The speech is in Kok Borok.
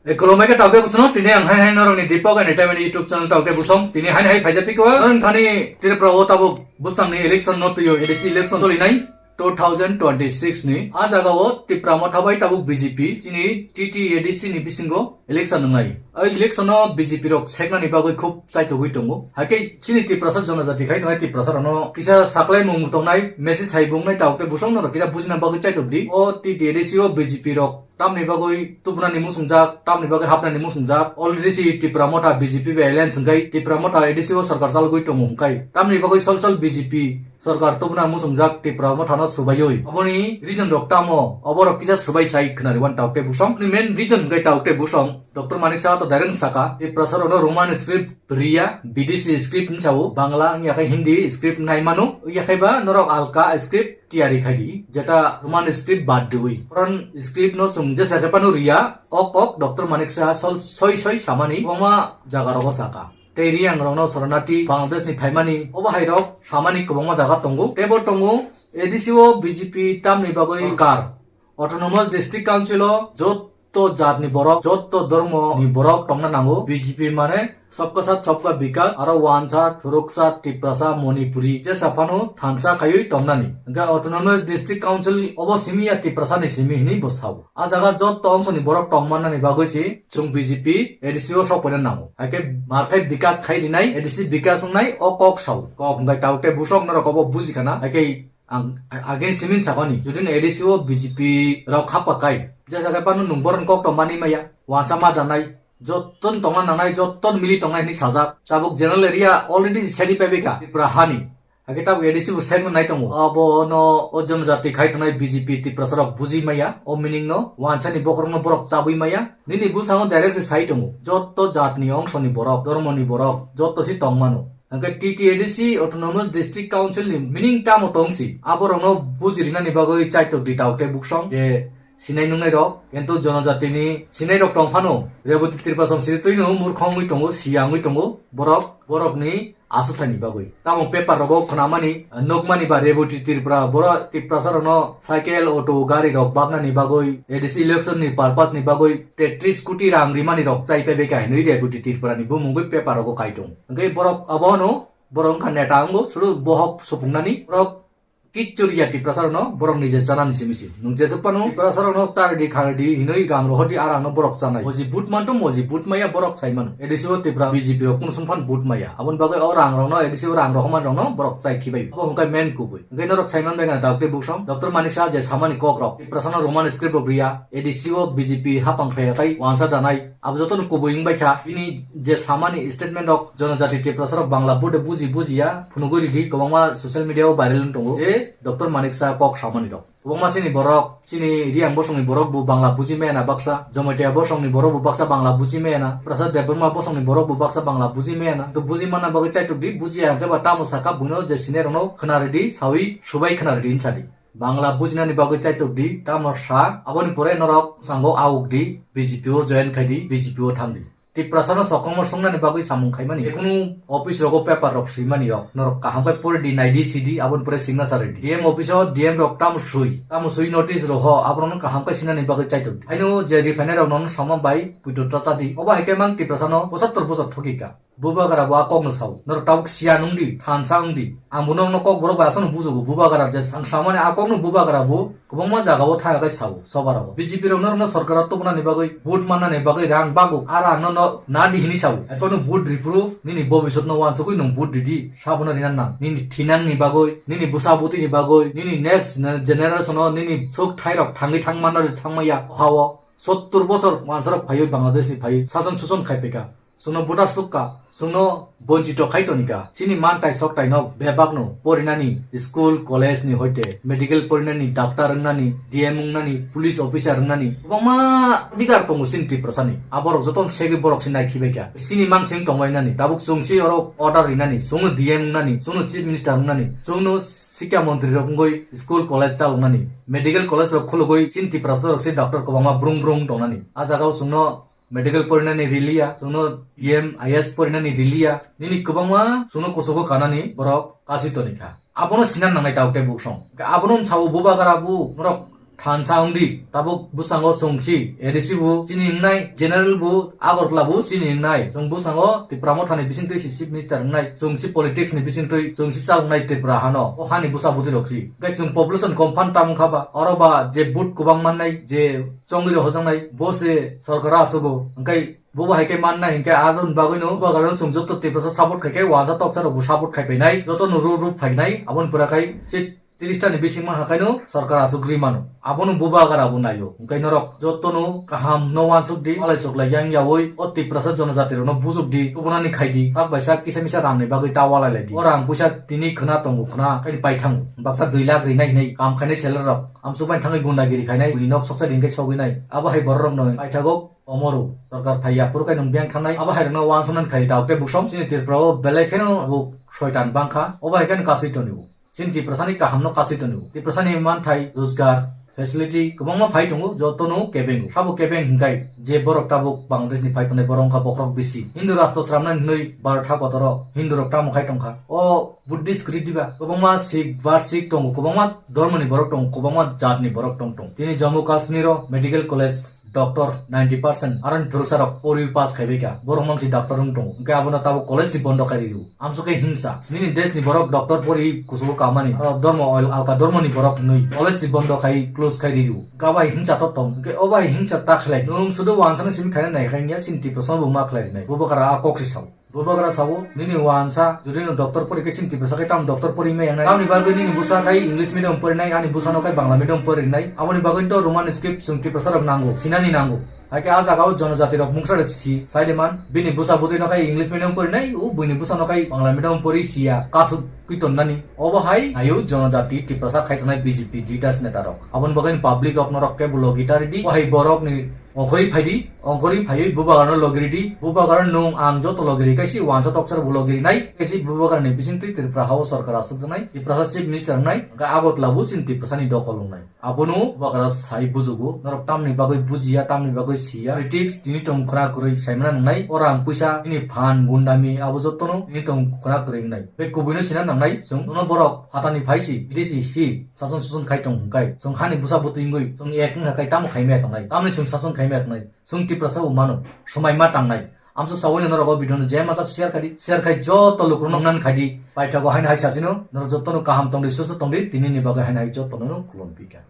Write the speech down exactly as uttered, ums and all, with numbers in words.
E, khulumbai khe taote bwsano, tini ang hai hai norokni Deepak Entertainment YouTube channel taote bwsong. Tini hai hai phaijak phikwa, ang thani Tripura o tabuk bwsangni election no twiyo, A D C election tolinai two thousand twenty-six ni. A jaga o Tipra Motha bai tabuk B J P, chini T T A D C ni bisingo election wngnai. O election o B J P rok seknani bagwi khub chaitugwi tongo. Haikhe chini Tiprasa jonojati khai tongnai Tiprasa rokno kisa saklai mung tongnai, message hai bungnai taote bwsong norok kisa bujina bagwi chaitok di. O T T A D C o B J P rok tamni bagwi tubunani musungjak, tamni bagwi hapnani musungjak. Already si Tipra Motha B J P bai alliance wngkai, Tipra Motha A D C o sarkar chalgwi tongo wngkai. Tamni bagwi sol sol B J P sarkar tubuna musungjak Tipra Mothano swbaiwi. Aboni reason rok tamo, oborok kisa swbai sai khwnari wan taote bwsong. Ni main reason wngkai taote bwsong. Doctor Manik Saha to direct saka, Tiprasa rokno Roman script riya, B D C script hinwi sao, Bangla wngya khe Hindi script nai mano, wngya khe ba norok alka script tiyari khai di, jeta Roman script bad diwi. Karon script no chwng jesa khe phano riya, o kok Doctor Manik Saha sol soi soi samani kwbangma jaga rogo saka. Tei Riyang rokno Soronati Bangladesh ni phaimani, obo hai rok samani kwbangma jaga tongo. Tei bo tongo A D C o B J P tamni bagwi kar. Autonomous District Council o jotto jat ni borok, jotto dhormo ni borok tongna nango. B J P mane Sabka Saath Sabka Vikas, aro wansa, thuruksa, Tiprasa, Manipuri, jesa phano thansa khaiwi tongnani. Hwnkhe Autonomous District Council obo simi ya Tiprasa ni simi hinwi bo sao. A jaga jotto ongso ni borok tongmannani bagwi se chwng B J P A D C o sok paina nango. Haikhe markhai Vikas khai rinai, A D C Vikas wngnai o kok sao. Kok hwnkhe taote bwsok norok obo buji khana. Haikhe ang again simin sakoni. Judin A D C o B J P rok hapha kai. Jesa khe phano nwng boron kok tongmani maya. Wansa ma danai. Jotton tongna nangnai, jotton mili tongnai hinwi sajak. Tabuk general area already sedi pebika Tripura hani. Hakhe tabuk A D C bo segment nai tongo. Abono o jonojati khai tongnai B J P Tiprasa rok bujui maya, o meaning no, wansa ni bokhorok no borok chabui maya. Nini bwskango direct se sai tongo. Jotto jat ni ongso ni borok, dhormo ni borok, jotto si tongmano. Hwnkhe T T A D C Autonomous District Council ni meaning tamo tongsi? Aborokno buji rinani bagwi chaitok di taote bwsong je sinai nungnai rok, kintu jonojatini sinai rok tong phano. Reboti Tripura song siri twino murkhong wngwi tongo, siya wngwi tongo. Borok, borokni aswkthani bagwi. Tamo paper rogo khwnamani, nukmani ba Reboti Tripura, boro Tiprasa rokno cycle, auto, gari rok baknani bagwi, A D C election ni purpose ni bagwi tetris koti rang rimani rok chai paibai kha hinwi Reboti Tripura ni bumungwi paper rogo kaitung. Hwnkhe borok abono, borok wngkha neta wngo, suru bohok supungnani, borok kichuriya Tiprasa rokno borok nije chanani simi si. Nwng jesuk phano Tiprasa rokno charidi kharidi hinwi ram rohordi a rangno borok chanai. Moji vote manto, moji vote maya borok sai mano. A D C o Tipra B J P rok kunu song phan vote maya. Aboni bagwi o rang rokno A D C o rang rohormani rokno borok chai khibai. Abo hwnkhe main kubui. Hwnkhe norok sai man bai kha Doctor Buksong, Doctor Manik Saha je samani kok rok. Tiprasa no Roman script rok riya. A D C o B J P hapang phaiya tai wansa danai. Abo jotono kubui wngbai kha. Bini je samani statement rok jonojati Tiprasa rok Bangla vote buji bujiya phunugwi ridi kwbangma social media o viral wng tongo. E Doctor Manik Saha kok samani rok. Kwbangma chini borok, chini Riyang bosongni borok bo Bangla buji maya na baksa, Jamatia bosongni borok bo baksa Bangla buji maya na, Prasad Debbarma bosongni borok bo baksa Bangla buji maya na. To buji manna bagwi chaitok di, bujiya hwnkhe ba tamo saka buino je sine rokno khna ridi, sawi subai khna ridi hinsa di. Bangla bujinani bagwi chaitok di, tamo sa, aboni pore norok sango auk di, B J P o join khai di, B J P o tham di. Tiprasa no sokomor songnani bagwi samung khaimani. Kunu office rogo paper rok swimani rok. Norok kaham bai pori di, nai di, si di, aboni pore signature ridi. D M office o D M rok tamo sui, tamo sui notice roho, aborokno kaham khe sinani bagwi chaitok di. Haino je refinery rok nono sama bai puito ta cha di. Obo hai khe mang Tiprasa no pochattor bochor thoki kha. Bubagra bo a kok no sao. Norok tabuk siya nung di, thansa wng di. Ang bo norokno kok borok bai aswkno bujugo. Bubagra je ang samani a kok no Bubagra bo kwbangma jaga o thang khe sao, soba rogo. B J P rok norokno sorkar o tubunani bagwi, vote mannani bagwi rang baguk, a rang no no na di hinwi sao. Epano vote riphuru nini bobisot no wansugwi nwng vote ridi, sabono rina nang. Nini thinang ni bagwi, nini bwsa bwtwi ni bagwi, nini next ne-, generation o nini sok thai rok thangwi thang manna ri thang maya. Hao sottur bosor wansarok phaiwi Bangladesh ni phaiwi sason suson khai peka. Chwngno voter sukha, chwngno bonchito khai tonikha. Chini mantai soktaino bebakno porinani, school, college ni hoite medical porinani, doctor wngnani, D M wngnani, police officer wngnani kwbangma adhikar tongo chini Tiprasani. Aborok jotono segwi borok se naikhibaikha. Chini mangsing tongbainani, tabuk chwng se oro order rinani, chwngno D M wngnani, chwngno chief minister wngnani, chwngno sikha montri rok wngwi school, college chaloknani, medical college rok khulugwi chini Tiprasa rok se doctor kwbangma brung brung tongnani. A jagao chwngno medical porinani riliya, chwngno D M, I A S porinani riliya, nini kwbangma chwngno kuchugo kanani borok kasui tonikha. Abono sina nangnai tabuk tei buksong. Abono sao bubagra bu norok Thansa wngdi, tabuk bwskango chwng si A D C bo chini wngnai, general bo Agartala bo chini wngnai. Chwng bwskango Tipra Motha ni bisingtwi si chief minister wngnai, chwng si politics ni bisingtwi, chwng si chal wngnai Tripura hano. O hani bwsa bwtwi rok si. Hwnkhe chwng population kom phan tamo wngkha ba, oro ba je vote kwbang mannai, je chongwi rok hojaknai, bo se sorkar o achugo. Hwnkhe bo bo hai khe mannai hinkhe, aboni bagwino bubagrano chwng joto Tiprasa support khai khe, wansa toksa rok bo support khai painai, joto no rup rup phainai, aboni pura khai se tris ta ni bising mankha khaino sorkar achuk ri mano. Abono bubagra bo naio. Hwnkhe norok joto no kaham no wansuk di, walai sok lai yang yaui o Tiprasa jonojati rok no bujuk di, tubunani khai di, sak bai sak kisa misa rang ni bagwi ta walai lai di. O rang puisa tini khna tongo khna khai pai thango, baksa dui lakh rinai hinwi kam khainai seller rok, amsuk bai thangwi gundagiri khainai, bini nok soksa din khe sogwi nai. Abo hai borok rok no paithago. Omoru sorkar phai yaphuru khe nwng biyang thangnai, abo hai rokno wansuknani khai dauk tei busom. Chini Tripura o belai kheno abo soitan bangkha, obo hai kheno kasui tonio. Chini Tiprasani kahamno kasui tonio. Tiprasani manthai, rojgar, facility kwbangma phai tongo, jotono kebengo. Sabo kebeng hinkhai je borok tabuk Bangladesh ni phai tongnai borok wngkha bokhorok bisi. Hindu rastro sramnani hinwi Bharat ha kotoro Hindu rok tamo khai tongkha. O Buddhist kwrwi diba? Kwbangma Sikh, Varsik tongo, kwbangma dhormoni borok tongo, kwbangma jatni borok tong tong. Tini Jammu Kashmir o medical college doctor ninety percent aroni thuruksa rok pori pass khaibai kha, borok mansi doctor wng tongo, hwnkhe abono tabuk college si bondo khai rw. Amsukhe hingsa, nini desh ni borok doctor pori kuchugo kamani, aro dhormo oil alka dhormo ni borok nwi college si bondo khai close khai rw. Kabai hingsa to tong, hwnkhe obai hingsa ta khlai, nwng sudu wansano simi khaina nai khaini ya, chini Tiprasa bo ma khlai nai, bubagra a kok si sao. Bubagra sabo, nini wansa, jodi no doctor pori khe chini Tiprasa khai tam doctor pori me yangnai. Tamni bagwi nini bwsa khai English medium pori nai, ani bwsano khai Bangla medium pori nai. Aboni bagwi to Roman script chwng Tiprasa rok nango, sinani nango. Hai khe a jaga o jonojati rok mungsa rok si, sai de man. Bini bwsa bwtwi no khai English medium pori nai, o buini bwsa no khai Bangla medium pori siya. Kasuk kwi tonnani. Obo hai ayo jonojati Tiprasa khai tongnai B J P leaders neta rok. Aboni bagwi public rok norok khe bo logi tari di. O hai borok ni Ongkhorwi phai di, ongkhorwi phaiwi bubagrano logiri di, bubagrano nwng ang joto logiri kaisi wansa toksa rokbo logiri nai, kaisi bubagrani bisingtwi Tripura hao sorkar aswkjaknai, Tiprasa chief minister wngnai, hwnkhe Agartala bo chini Tiprasani dokhol wngnai. Abono bubagra sai bujugo, norok tamni bagwi bujiya, tamni bagwi siya, politics tini tong khwna kwrwi saimana nangnai, o rang puisa, nini phan, gundami, abo jotono tini tong khwna kwrwi wngnai. Tei kubuino sina nangnai, chwng jotono borok phatani phaisi, bidesi si, sason suson khai tong hwnkhe, chwng hani bwsa bwtwi wngwi, chwng ek wngkha khai tamo khaimaya tongnai, tamni chwng sason khaimaya tongnai. Chwng Tiprasa bo mano, swmai ma tangnai. Amsuk sawi no norok o video no je masak share khai di, share khai joto lukurok nang khai di. Paithago haino hai sasino, norok joto no kaham tong di, susto tong di, tini ni bagwi haino hai joto no khulum phi kha.